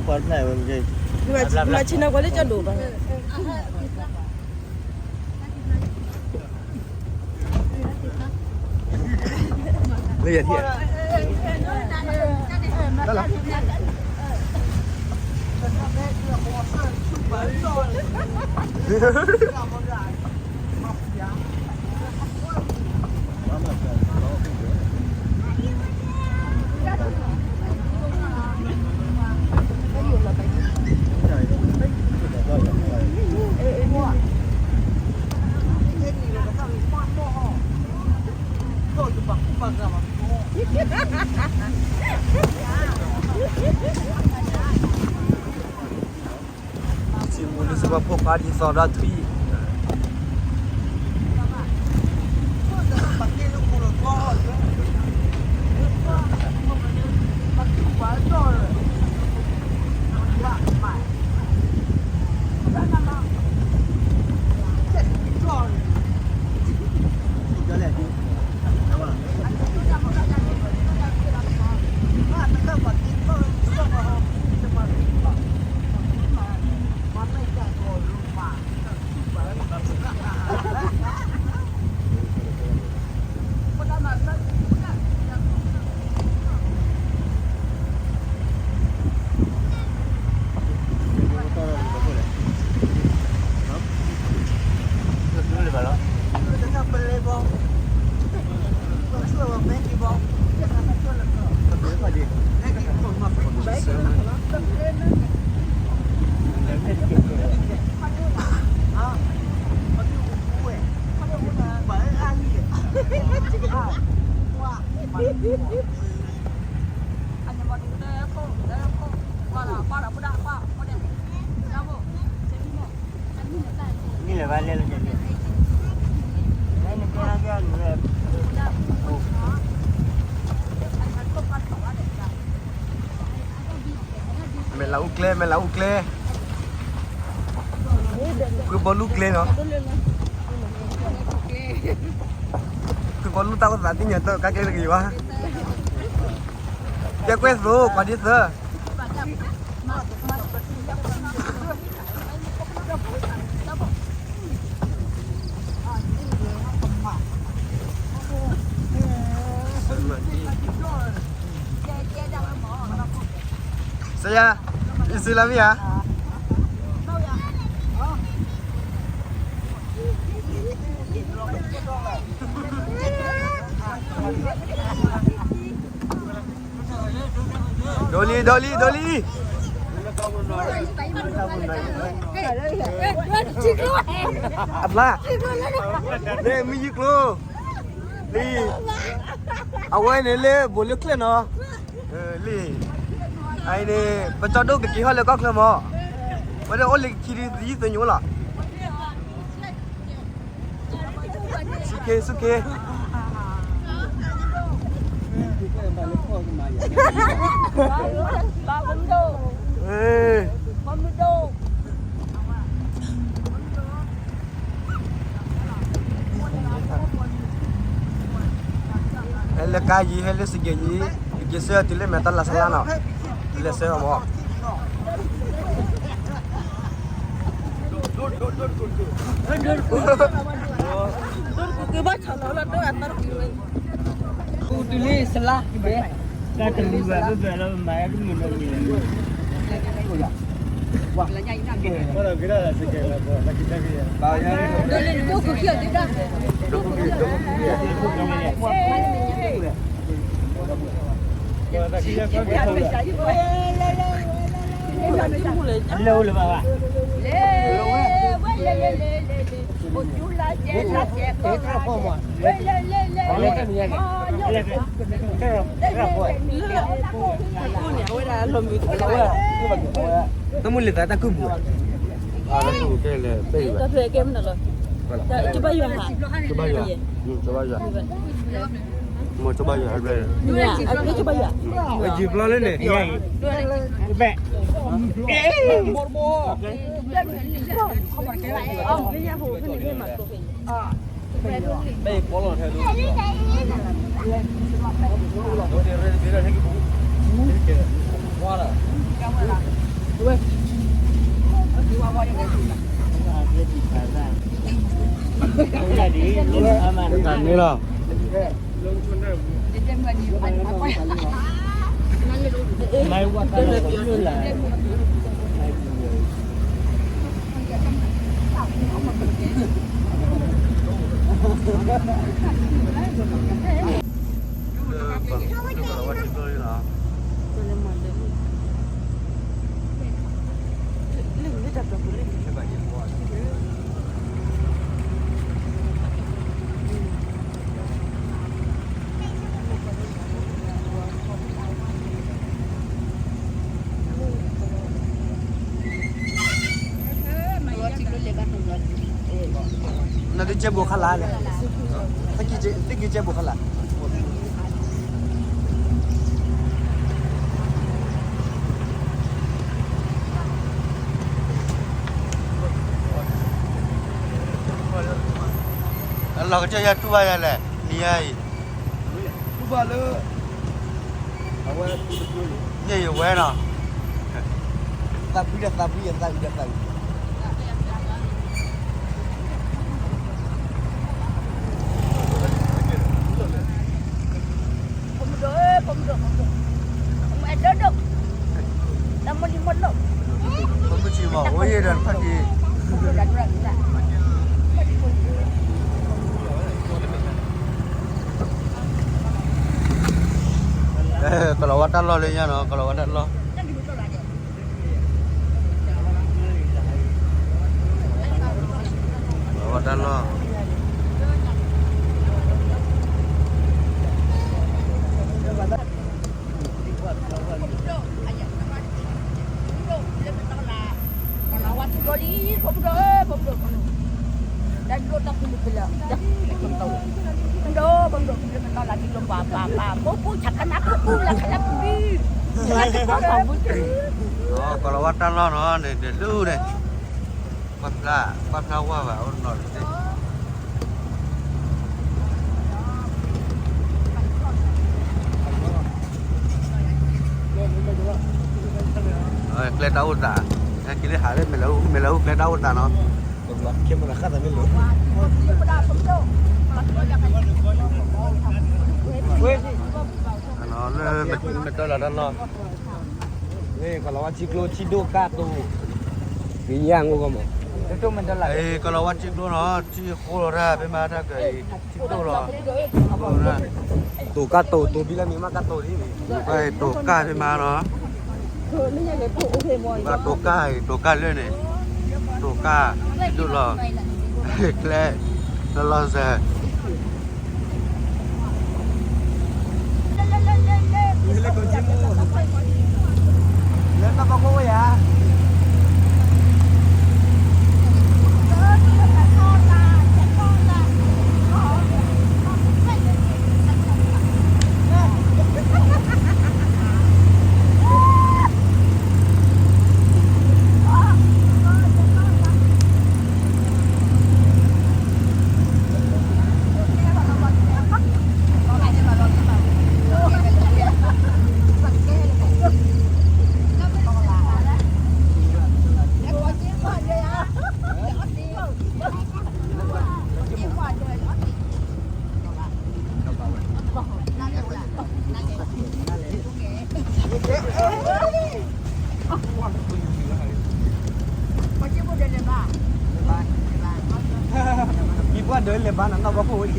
မၤဆ့ၣ်နီၤကွၢ်လၢကၠီဒိၣ်ဘၣ်. လၢယထံၣ် စံးမူလၢစ့ၢ်ကီးဖိခွါဒ်သိးဒီးထွံၣ် မဲာ်လၤအူကျဲ မဲာ်လၤအူကျဲ, ဖုဘီလူကျဲနီၤ, ဖုဘီလူတၢ်အိၣ်သးသ့ၣ်ညါတၢ်ကါကျဲတဂ့ၤဘၣ်, ကဲကွဲသိး ပှၤဒ်သၢ စယၤ, အံၤစံလါမ့ၢ်ဧါ. ဒိးလံ ဒိးလံ ဒိးလံ. အဖျါ, မ့ၢ်မံယုၤကျိၤလံ, အဝဲန့ၣ်လၢဘူးလၢချၢၣ်နီၤ, လံ, အအံၤန့ၣ် ပကၠီဒိၣ်ကက့ၤဟီၣ်လၢကီၢ်ချၢမး, ဝဲဒၣ်အိၣ်လၢခံဒုသယုၢ်သညိလီၤ. ဆူၣ်ခ့ ဆူၣ်ခ့. ဟဲလၢကါယံၤ ဟဲလၢစကဲးယံၤ, ယက့ၤဆှၢတုၤလၢမဲာ်တၢ်လါဆလါနီၤ, လဲၤဆှၢအီၤမး. တၢ်မူလံသးတၢ်ကုၢ်ပူၤ, တၢ်ဖဲကဲမနုၤလီၤ, ကဘၣ်ယွၤဟး, ကဘၣ်ယွၤ, ကဘၣ်ယွၤ, မ့ၢ်ကဘၣ်ယွၤ, ကဘၣ်ယွၤ, ယံၤဘျီလၢန့ၣ်, ဘဲ, ဘဲပီလီၤထဲဒိၣ်, ဒိၣ်န့ၣ်ရ့တဘ့ၣ်ဒီးဟဲက့ၤပူၤ, ကွၢ်လီၤ. တၢ်န့ၣ်လီၤ. နသုကဲဘိးခါလာ်လဲၣ်, သုကဲဘိးခါလာ်. အလီၤကစၢ်ယၤတူၢ်ဘၣ်ယၤလဲၣ်, နံၤယၤအံၤ, တူၢ်ဘၣ်လၢ အဝဲ န့ၣ်ယဝဲနီၤ, သးဖှံဒီးသးဖှံ သးအုးဒီးသးအုး. ဖိမုၣ်ဒိၣ်ဧၢ ဖိမုၣ်ဒိၣ် ဖိမုၣ်ဒိၣ်, တၢ်မုၢ်လံမုၢ်လီၤ, ဖိမုၣ်ဆံးမး အိၣ်ယဲၢ်ဒီးတဖၣ်က့ၤ, ကလီၤဝါတၢ်လီၢ်လၢညါနီၤ, ကလီၤဝါတၢ်လီၢ်. ကလီၤဝါတၢ်လီၢ်. ကလီၤဝါတၢ်လီၢ်နီၤ, န့ၣ်တလူၢ်န့ၣ်, ပှၢ်ဖျါ, ပှၢ်ဖျါဝါဘၣ် အိၣ်နီၤတသ့. ကျဲတၢ်အိၣ်သး, ဟဲက့ၤလၢဟးလၢမဲာ်လးဟူ မဲာ်လးဟူကျဲတၢ်အိၣ်သးနီၤ. လၢမဲာ်တၢ်လီၢ်တၢ်လီၢ်, ကလီၤဝါထံကျိထံဒိၣ်ကၢ်တိၤ, ကလီၤဝါထံကျိနီၤ ထံဃိလီၤတၢ် ဖဲမၤတၢ်ကၢၤအံၤ ထံဒိၣ်လီၤ. တိၤကၢ်တိၤ တိၤဘံလၢမံၤမးကၢ်တိၤလံ, တိၤကၢ်ဖဲမၤနီၤ, ဘၣ်တိၤကၢ်အံၤ တိၤကၢ်လၢန့ၣ်, တိၤကၢ် ထံဒိၣ်လီၤ, ကျဲ လီၤလီၤဆဲး လၢတၢ်ဘီခိၣ်ဝဲယၤ, မံၤပှၢ်ဒၢးလဲၤဘါနီၤ နီၢ်ဘီခိၣ်ဝဲက့ၤ,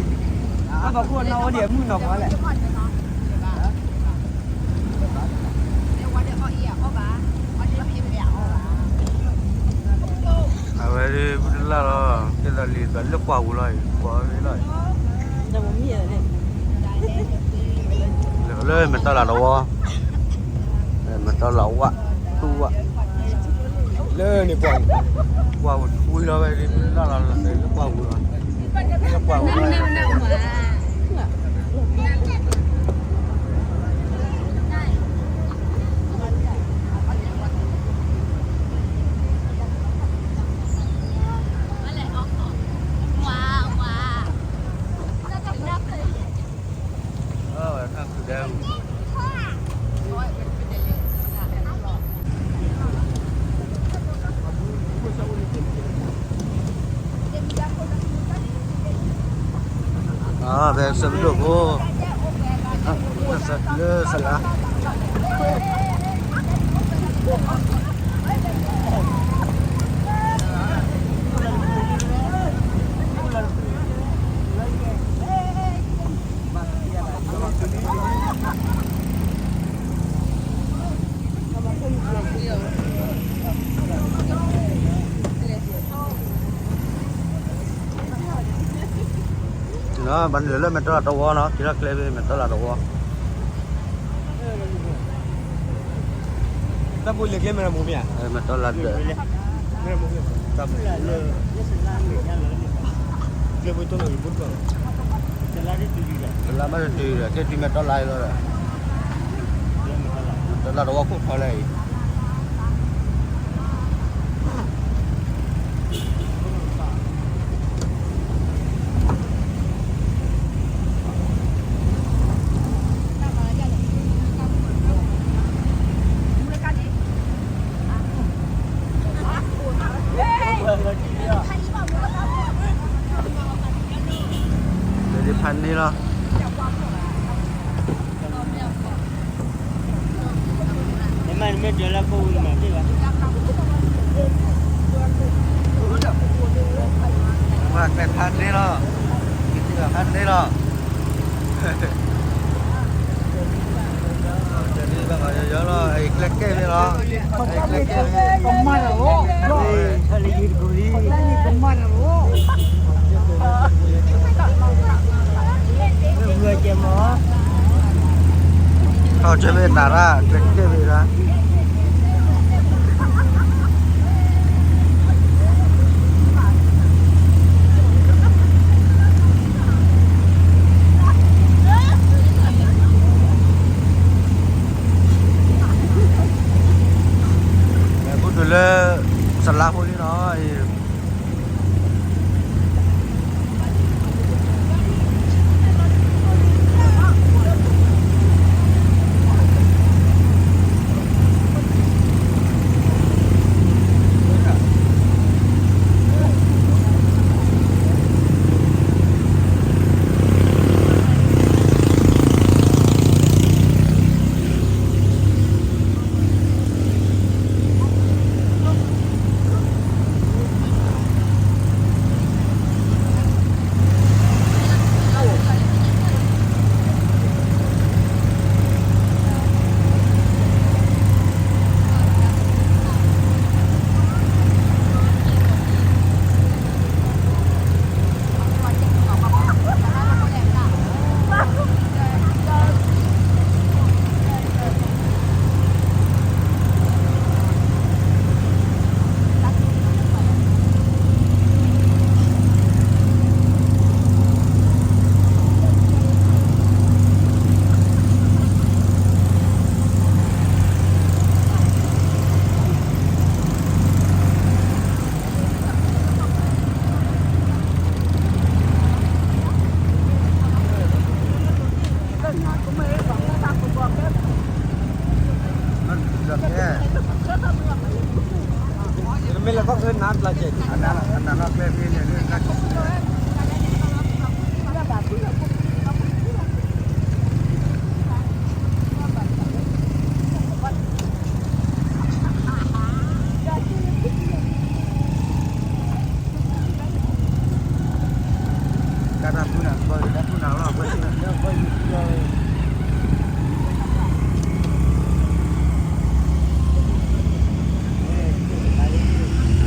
နီၢ်ဘီခိၣ်နီၢ်ဝဲဒံးအမုၢ်နီၤကီးလဲၣ်. အဝဲဒၣ်ဘုတလၢ်လီၤ, ကဲသိးလံာ်သးလၢပှၢ်ပူၤလီၤ, ပှၢ်ဝဲလီၤ, လၢမဲာ်တၢ်လၤတဝီ, မဲာ်တၢ်လၤဝါ, ထူဝါ, လၢန့ၣ်ပှၢ်, ပှၢ်ပူၤထူလီၤဝဲဒၣ်ဘုတလၢ်လီၤ, လၢပှၢ်ပူၤလီၤ, လၢပှၢ်ပူၤလီၤ. ဖဲဆၢဖးဒိၣ်ဖိ လၢစလါ ဘၣ်နုာ်လၢမဲာ်တလးတဝီနီၤ, က့ၤထီၣ်ကျဲဖဲမဲာ်တလးတဝီ, တၢ်ဘူၣ်လဲၤကျဲမဲာ်တမူမ့ၢ်ဧါ, မဲာ်တလးဒၢး, တၢ်ဘူၣ်လၢ ကျဲဖိတိၢ်နီၣ်က့ၤဘူၣ်တကီၢ်, တလါဘၣ်တတုၤဒီး ကဲတုၤမဲာ်တလးလီၤဒီး တလးတဝီခိၣ်ဖီလဲၣ်အံၤ ဖးန့ၢ်လီၤ. မ့ၢ်မ့ၢ်တဲလၢခိၣ်ဝံၤမၤသ့ၣ်ဘၣ်, ဝဲကျဲဖးန့ၢ်လီၤ, ဖးန့ၢ်လီၤ. လီၤ ကျဲကဲၣ်ဖဲလီၤ, ကျဲကဲၣ်ဖဲ ထီၣ်ကၠၢမ့ၢ်နၤရၣ် ကျဲကဲၣ်ဖဲရၣ်. ဘူးတုၤလၢ စလါဖိလံနီၤ.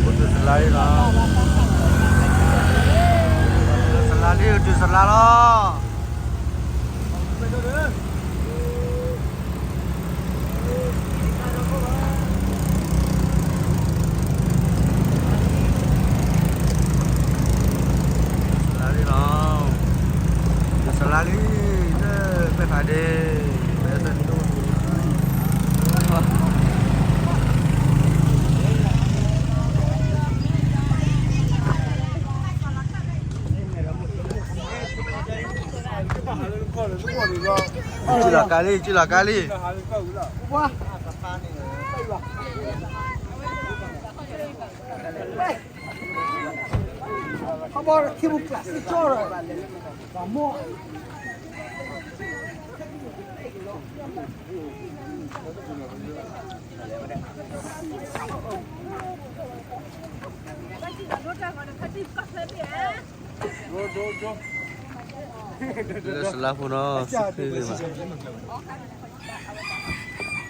တုၤစလါလံနီၤ, တုၤစလါလံ တုၤစလါလီၤ. စလါလံနီၤ, တုၤစလါလံ, လၢကျဲဖးဒ့, စံၣ်လီၤကါလံ, စံၣ်လီၤကါလံ. လၢစလါဖိနီၤ စံးဖ့မး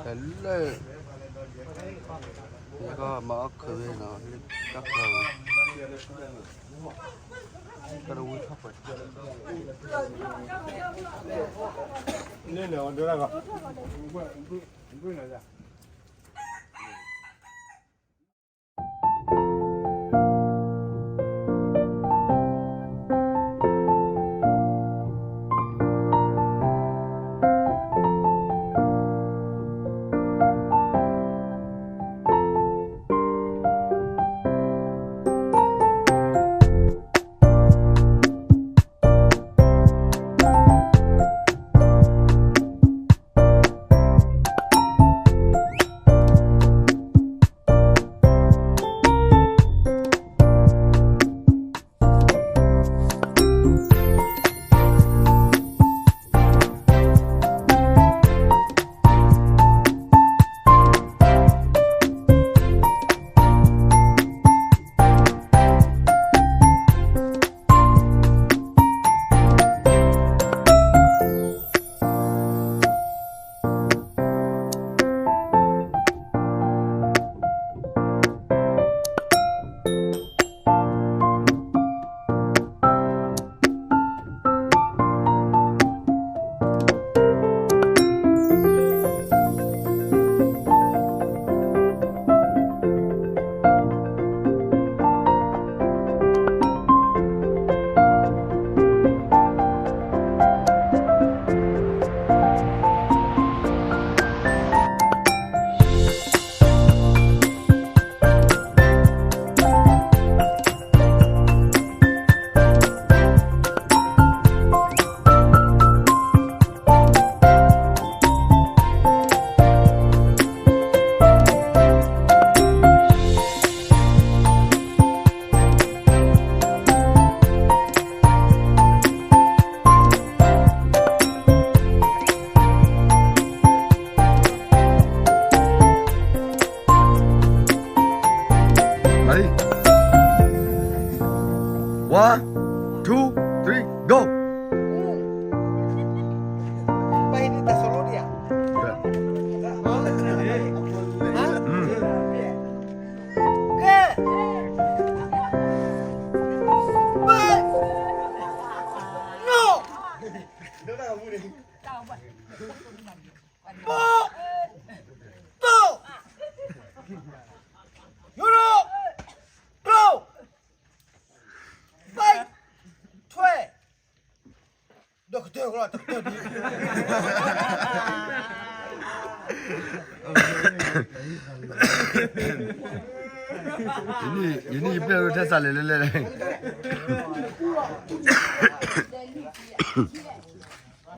တလၢ ယကမၤအီၣ်ခုးဝဲနီၤ လၢတၢ်ကျီၤဝဲ တၢ်တဝံထီၣ်ပှဲၤ န့ၣ်န့ၣ် အဒိလၢကီး Ready? One, two, three, go! ယနံၣ်ယပျဲၢ်လၢထဲစးလဲၤလဲၤလဲၤ ယ